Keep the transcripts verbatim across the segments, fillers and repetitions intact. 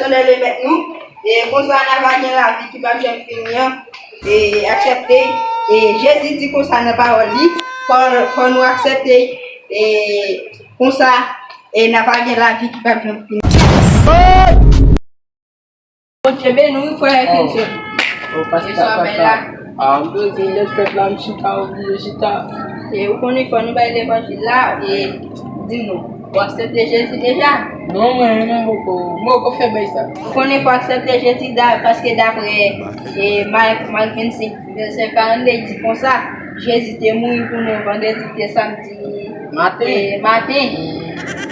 Lè Lemèt nou, e konsa n a va gen lavi ki p ap janm fini an. E aksepte, e Jezi di konsa nan pawòl li, fò, fò nou aksepte, e konsa, e n a va gen lavi ki p ap janm fini. Bondye beni w, frè Kenson. Oh, pastè, pastè. Ah, m bezwen lèt fèt la, m chita, oblije chita. E ou konnen fò nou bay levanjil la, e di nou, ou aksepte Jezi deja? Non, mwen, mwen poko, mwen poko fè bay sa. Ou konnen fò aksepte Jezi da, paske daprè, e, Mak, Mak vennsenk, vennsenk karannde, li di konsa, Jezi te mouri pou nou vandredi, te samdi, maten. E, maten.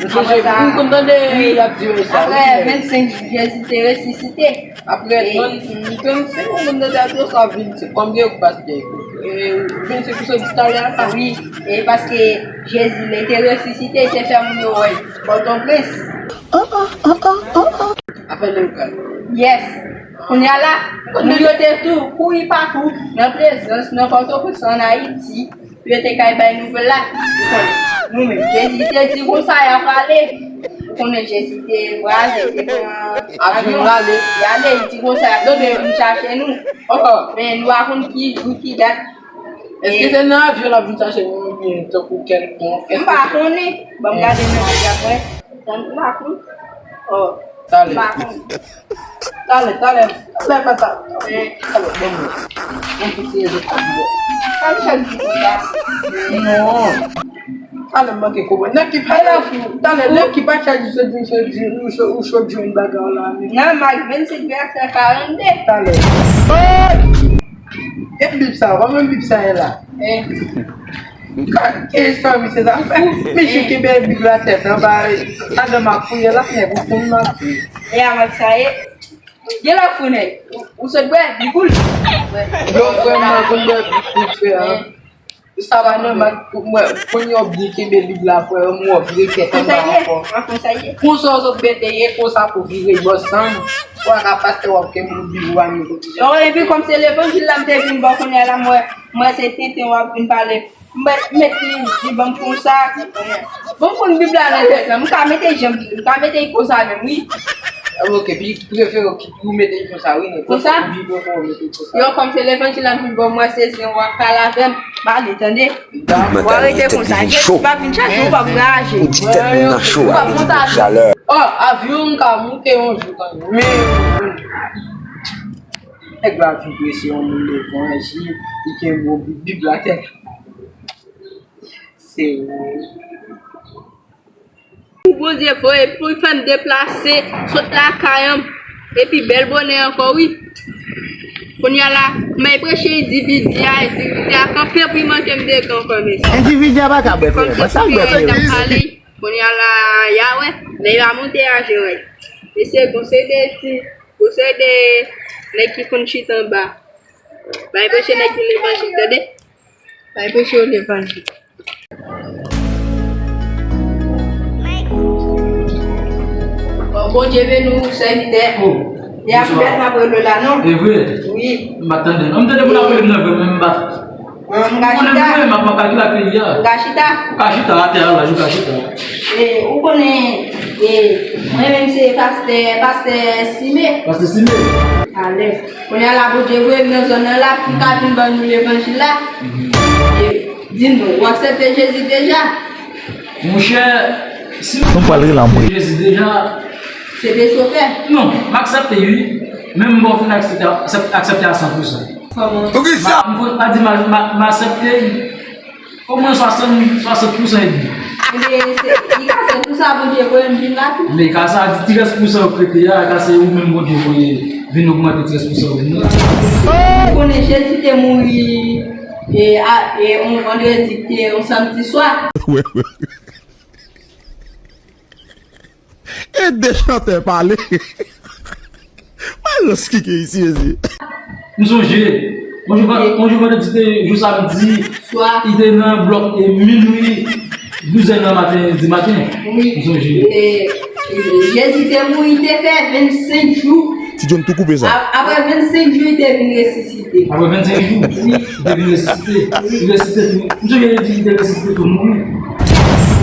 M sonje, m konn tande y ap di yo sa, wi. Apre vennsenk jou, Jezi te resisite. Apre trant, trannsenk moun nan te ap di yo sa, vennsenk. Kòm gen pastè, e, vennsenk pou sot di talè a sa. Wi, e paske Jezi, lè te resisite, te fè moun yo wè l. Pòtoprens. Afè legal. Yes. Kounye a la, moun yo te tou kouri patou nan Plezans, nan Pòtoprens, ann Ayiti. Pou yo te kay bay nouvèl la, ou konnen, nou menm. Jezi te di konsa y ap ale. Ou konnen Jezi te vwaze, te pran avyon, y ale, y di konsa y ap vin chache nou. Men nou pa konn ki jou, ki dat. Èske se nan avyon l ap vin chache nou oubyen tankou kèlkonk? M pa konnen. Ban m gade nan avyon mwen. Tann m pa konn. Oh, talè. M pa konn. Talè, talè, talè, pa sa. Talè, bon, bon. Mwen fè ti rezon pa bon. Pa m chak di konsa. Non. Talè, m manke konprann. Nan ki pa la, talè, nan ki pa chak di, se di, se di, ou cho, ou cho di yon bagay la, men. Nan Mak vennsenk, vèsè karannde. Talè. E Bib sa, kòman Bib sa ye la? Ka, ke istwa misye sa fè? Misye kenbe Bib la tèt anba, sa dan m ap fouye la, nèg ou konn m ap di. E avèk sa ye, gen lè fou nèg, ou, ou sot bwè, li koul. Yo, frè, mwen konn bwè Bib tou, frè. Sa pa nòmal pou mwen, konn yo byen kenbe Bib la, frè, m wè vre tèt anba ankò. Konsa w sot byen te ye, konsa pou vire bò sanm. Ou a ka pastè w ap kenbe Bib ou a yon kote. Epi kòm se levanjil la m te vin bò kounye a la, m wè, m wè se tenten w ap vin pale. M mèt, m mèt li, li ban m konsa. Bon, m konn Bib la nan tèt la. M ka mete jan m vle. M ka mete l konsa menm, wi. Ah, ok, pi prefere w ki pou mete l konsa, wi, men konsa. Konsa? Pi prefere w mete l konsa. Yo, kòm se levanjil la m vin ba w, m wè se zen w ap pale avè m. M ale, tande? W a rete konsa. Jezi p ap vin chache w, w p ap vwayaje. Ou di tèt moun nan cho, w ap monte avyon. Oh, avyon m ka monte yon jou kanmenm. Men, nèg la vin prese yon moun levanjil, li kenbe yon Bib, Bib la tèt. Se vre. Pou Bondye voye pou l fè m deplase, sot lakay an, epi bèl bonè ankò, wi. Kounye a la, m al preche endividi a, endividi a kanpe pou l manke m de kan ankò, mesye. Endividi a pa ka bwè, frè. Mwen sa m bwè, frè. Kounye a la, y a wè, lè y a monte a, je wè. Mesye, gon se de ti, gon se de nèg ki konn chita anba. Bay preche nèg yo levanjil, tande? Bay preche yo levanjil. Bon, Bondye beni w, sèvitè. Oh. E a poutèt m ap rele w la, non? E vre? Wi. M pa t tande, non. M tande moun ap rele m nan vre, men m pa t. M ka chita. Ou konnen mwen, m ap kalkile ak peyi a. Ou ka chita. Ou ka chita, atè a la, ou ka chita. E, ou konnen, e, mwen menm se pastè, pastè Sime. Pastè Sime. Alèz. Kounye a la, Bondye voye m nan zòn nan la, pou m ka vin ban nou levanjil la. E, di m non, ou aksepte Jezi deja? Monchè, si nou pral rele anmwe. Jezi deja. Se te chofè? Non, m aksepte, wi. Men m poko fin aksepte, aksepte, aksepte a san pou san. Kòman? Poukisa? M, m pa di m, m, m aksepte omwen swasant, swasant pou san edmi. Ebyen, se, li ka sèl pou sa Bondye voye m vin la tou. Men ka sa di trèz pou san yo k rete a, ka se ou menm Bondye voye vin ogmante trèz pou san yo vin la. Ou konnen Jezi te mouri, e, a, e, yon vandredi, te yon samdi swa. E de chantè pale. Malòs ki gen isi, mesye. M sonje, yon jou, yon jou vandredi te, jou samdi, swa, li te nan blòk, e, minwi, douz è nan maten, di maten. Wi. M sonje. E, e, Jezi te mouri, te fè vennsenk jou. Ti John tou koupe sa. A, apre vennsenk jou, li te vin resisite. Apre vennsenk jou, wi, li te vin resisite. Wi. Li resisite tou. M sonje li di li te resisite tou mouri.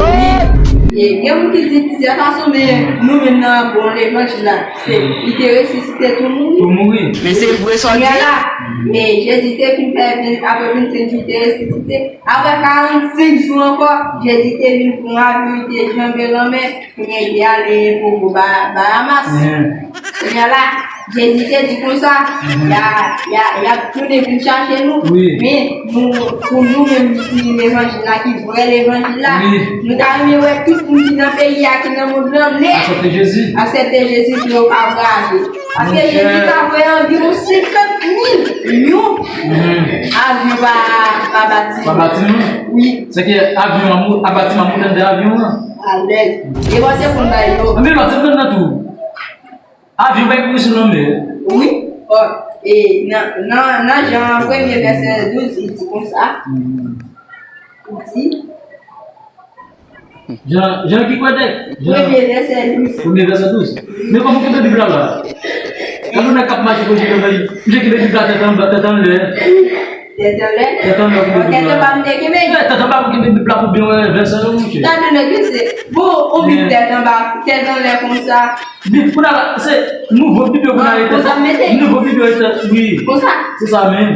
Wi. E gen moun ki di plizyè fason, men nou menm nan bon levanjil la, se li te resisite tou mouri. Tou mouri. Men se vre sa w di a. Men Jezi te fin fè vin, apre vennsenk jou, li te resisite. Apre karannsenk jou ankò, Jezi te vin pran avyon, li te janbe lanmè, kounye a li te ale pou Ba-, Bahamas. Kounye a la, Jezi te di konsa, y a, y a, y ap tounen vin chache nou. Men nou, pou nou menm ki levanjil la, ki vrè levanjil la, nou ta renmen wè tout moun ki nan peyi a, ki nan mond lan, nèt aksepte Jezi, pou yo ka vwayaje. Paske Jezi ta voye anviwon senkant mil yon avyon pa, pa batiman. Pa batiman? Wi. Sèke avyon an, a batiman moute anndan avyon an. Alèz. E bò se konn bay yo. Anben, lòt se konn nan tou. Avyon pa kouri sou lanmè. Wi. Ò, e nan, nan, nan Jan premye vèsè douz, li di konsa. Li di, Jan, Jan ki kwè tèks? Jan. Premye vèsè douz. Premye vèsè douz. Men kòman w kenbe Bib la la? Gade yon nèg k ap mache konsa, misye kenbe Bib la tèt anba, tèt anlè. Tèt anlè? Tèt anlè pou kenbe Bib la. Tèt anba m te kenbe. Tèt anba pou kenbe Bib la pou byen wè vèsè yo, monchè. Gade nèg yo se, bon, on Bib tèt anba, tèt anlè konsa. Bib, kounye a la, se nouvo Bib yo kounye a yo te. Konsa m mete. Nouvo Bib yo te, wi. Konsa. Se sa menm.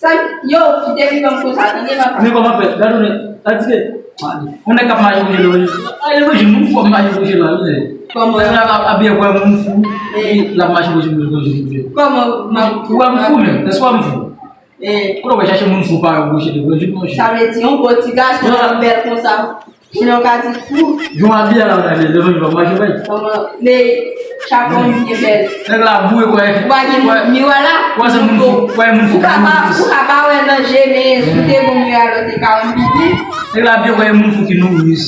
Sa, yo, kite Bib la konsa, tande papa. Men kòman fè? Gade yon nèg, sa di ke, yon nèg k ap mache pou jete levanjil. A, levanjil, moun fou ap mache pou jete la, wi. Kòman? Lè l ap, ap byen kwè moun fou, l ap mache pou jete levanjil pou jete. Kòman, m ap. Ou wè m fou menm? Èske w wè m fou? Kote w wè chache moun fou parèy ou pou jete levanjil, monchè? Sa vle di, yon gwo ti gason, yon bèl konsa. Sinon, ka di fou. Jan w abiye a la, w ta di levanjil pa mache, bay. Kòman, men, chak moun gen bèl. Nèg la boure, kwè. Ou pa gen miwa la? Kwè se moun fou, kwè moun fou. Ou ka pa, ou ka pa wè nan je, men si w te gon miwa la, w te ka wè pi byen. Nèg la byen, kwè moun fou ki nouris.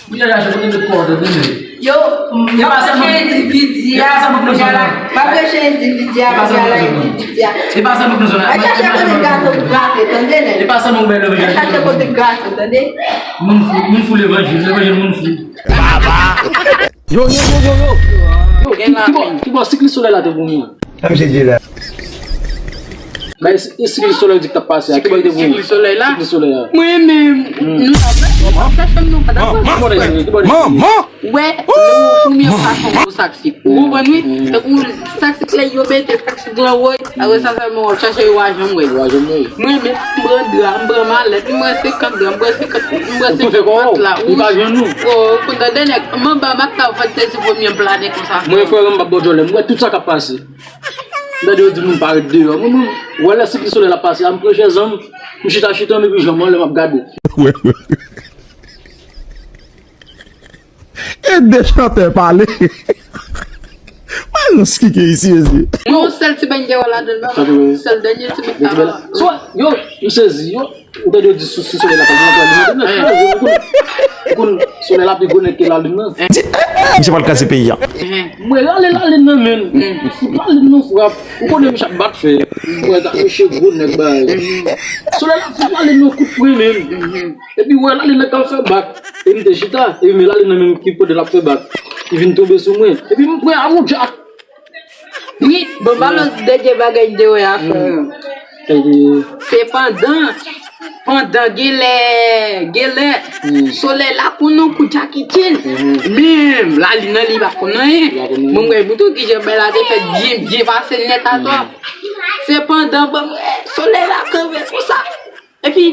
Ou te chache kote met kò w, tande, men. Yo, m ap preche endividi a, kounye a la. M ap preche endividi a, kounye a la, endividi a. E pa sa nou bezwen la. Al chache kote gato pou grate, tande, nèg. E pa sa nou bezwen. Al chache kote gato, tande. Moun fou, moun fou levanjil, levanjil moun fou. Yo, yo, yo, yo, yo. Yo, ki, ki bò, ki bò siklis solèy la te vomi? Sa misye di la. Men e, e siklis solèy di k t ap pase a, ki bò li te vomi? Siklis solèy la? Siklis solèy la. Mwen menm, nou t ap chache m, nou pa t ap. Ki bò li te vomi? Ki bò li te vomi? Wè, lè ou foumi an pa fè yon gwo sak sik. Ou konprann, wi? Tankou sak sik la, yo mete sak sik lan woy, apre sa sèlman w ap chache yo a janm wè. Yo a janm wè. Mwen menm, m pran dra, m pran malèt, m pran senkant dra, m pran senkant, m pran senkant mat la. Ou pa jwenn nou. O, ou konn tande nèg, m anba mat la, ou fè tèt se premye m plane konsa. Mwen, frè m, m p ap ba w djòlè, m wè tout sa k ap pase. M tande yo di moun pa ret deyò. Mwen menm, wè lè siklis solèy la pase a, m pran chèz an, m chita, chita, m epi janm anlè m ap gade. E de chantè pale. Mwen nan skike isi, mesye. Mwen yon sèl ti bèy m te wè ladan l, non. Sèl dènye ti bèy m te wè. Yo, m sezi, yo. Ou tande yo di sou, si solèy la pa gen anpil limit, men kraze, ou konn, ou konn solèy la pi gwo nèg ke lalin nan. Misye pral kraze peyi a. M wè rale lalin nan, men. M fout lalin nan frap. Ou konnen misye ap bat fè. M wè ta mesye gwo nèg bay. Solèy la fout lalin nan kout pwen, men. Epi wè lalin nan k ap fè bak. E m te chita. Epi men lalin nan menm ki kote l ap fè bak. Li vin tonbe sou mwen. Epi m pran amoudjak. Wi, bon, pa lòt dènye bagay m te wè a, frè. Se pandan, pandan genlè, genlè, solèy la konn yon kou Jackie Chan. Men lalin nan li pa konn anyen. Mwen, mwen, mouton kijan bèy la te fèt byen, byen pase nèt atò. Se pandan, bon, solèy la kanpe konsa. Epi,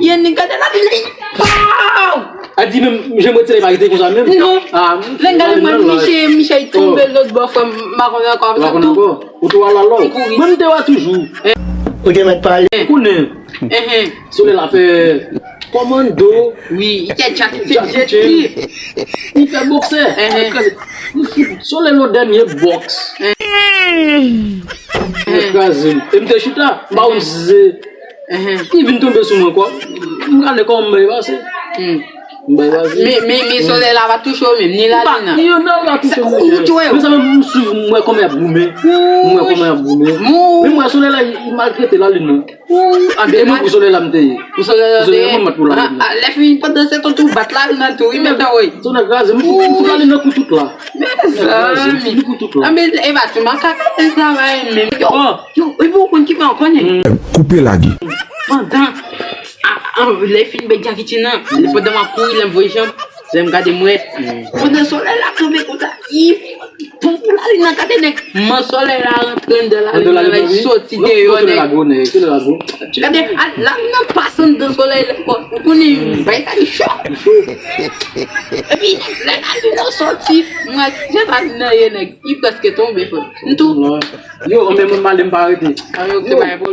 Yannick gade la, li, pow! A di menm, jan mwen tire pa rete konsa menm. Non. Lè m gade mwen, misye, misye tonbe lòt bò, frè m, m pa konn ankò. M pa konn ankò. Ou tou ala lò. Mwen m te wè toujou. Ou te mèt pale. Konnen. Solèy la fè kòmando. Wi, li fè Jackie Chan. Li fè bòksè. Solèy nan dènye bòks. Kraze m. E m te chita. M pa konn si se Li vin tonbe sou mwen ankò. M gade kòman m bay pase. M bay pase. Men, men, men solèy la pa touche w menm, ni lalin nan. Ni lalin nan pa touche m. Ou tou wè. Men sa menm, m swiv, m wè kòman y ap goumen. M wè kòman y ap goumen. Men m wè solèy la, li maltrete lalin nan. Anben, mwen pou solèy la m te ye. Pou solèy la te ye. Mwen mat pou lalin nan. Lè fini pandan se tan tou bat lalin nan tou, wi, men tan, wi. Solèy kraze, m fout lalin nan kou tout la. Mezanmi. Anben, e pa ti makak ap travay menm. Yo, yo, epi ou konn ki pa w konnen. Koupe lage. Pandan, a, a, lè fin bèy Jackie Chan nan, pandan m ap kouri, lè m voye janm, Lè m gade m wè, pandan solèy la kanpe konsa, i pou pou lalin nan gade nèg. Man solèy la rantre anndan lalin nan, l soti deyò nèg. Gade, lalin nan pase anndan solèy la ankò. Ou konnen, bay sa li cho. Epi, lè lalin nan soti, m wè jan lalin nan ye nèg. Li prèske tonbe, frè. M tou. Yo, anben moun male m pa rete. Anben, ok, bay pwoblèm.